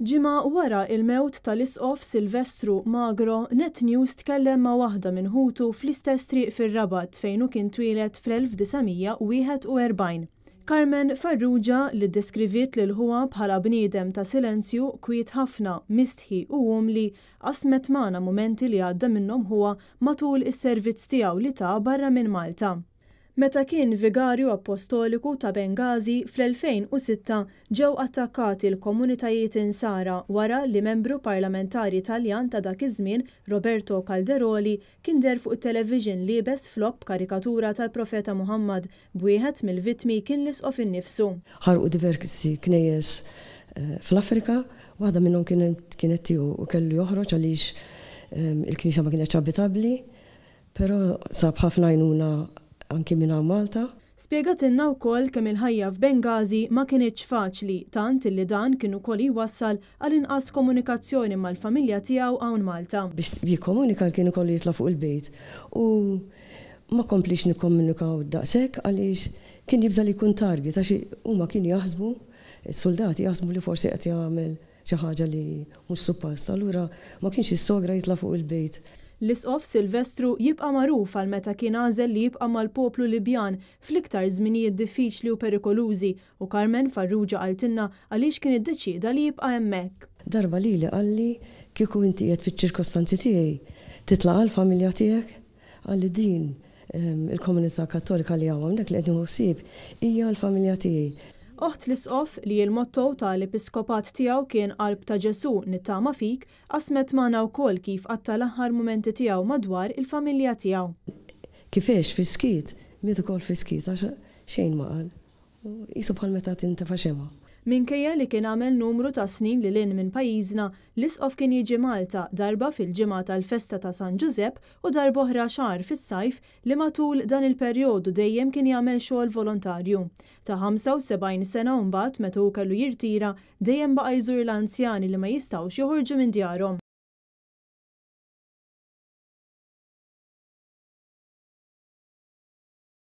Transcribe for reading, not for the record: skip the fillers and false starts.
Ġimgħa wara il-mewt tal-Isqof Silvestru Magro, Net News tkellem ma' waħda minn ħutu fl-istess triq fir-Rabat fejn hu kien twieled fl-1941. Carmen Farrugia li ddeskriviet lil ħuha bħala bniedem ta' silenzju, kwiet ħafna, mistħi u umli, qasmet magħna mumenti li għadda minnhom ħuha matul is-servizz tiegħu li ta barra minn Malta. Meta kien Vigarju Appostoliku ta' Benghazi fl-2006 ġew attakkati l-komunitajiet Insara wara li membru parlamentari Taljan ta' dak iż-żmien, Roberto Calderoli, kien deher fuq it-television liebes flokk b'karikatura tal-Profeta Muhammad, b'wieħed mill-vittmi kien l-Isqof innifsu. Ħarqu diversi knejjes fl-Afrika, waħda minnhom kienet tiegħu u kellu joħroġ għaliex il-knisja ma kinetx abitabbli. Però sab ħafna għajnuna anki minn hawn Malta. Spjegatilna wkoll kemm il-ħajja f'Benghazi ma kinitx faċli tant illi dan kien ukoll jwassal għal inqas komunikazzjoni mal-familja tiegħu hawn Malta. Biex jikkomunika kien ikollu jitla' fuq il-bejt u ma komplix nikkomunikaw daqshekk għaliex kien jibża' li jkun target għax huma kienu jaħsbu, is-suldati jaħsbu li forsi qed jagħmel xi ħaġa li mhux suppost. Allura ma kienx jissogra jitla' fuq il-bejt. L-Isqof Silvestru jibqa' magħruf għal meta kien għażel li jibqa' mal-poplu Libjan fl-iktar żminijiet diffiċli u perikolużi u Carmen Farrugia qaltilna għaliex kien iddeċieda li jibqa' hemmhekk. Darba lili qalli kieku inti qiegħed fiċ-ċirkostanzi tiegħi titlaq għall-familja tiegħek? Qalli din il-komunità Kattolika li hawn hawnhekk li qed nieħu ħsieb hija l-familja tiegħi. Oħt l-Isqof, li l-motto ta' l-episkopat tiegħu kien Qalb ta' Ġesù nittama fik, qasmet magħna wkoll kif qatta' l-aħħar mumenti tiegħu madwar il-familja tiegħu. Kif għex fis-skiet, miet ukoll fis-skiet għax xejn ma qal. Qisu bħal meta tintefa' xemgħa. Minkejja li kien għamel numru ta' snin lil hinn minn pajjiżna, l-Isqof kien jiġi Malta darba fil-ġimgħa tal-festa ta' San Ġużepp u darb'oħra xahar fis-sajf li matul dan il-perjodu dejjem kien jagħmel xogħol volontarju. Ta' 75 sena u mbagħad meta hu kellu jirtira, dejjem baqa' jżur l-anzjani li ma jistgħux joħorġu minn djarhom.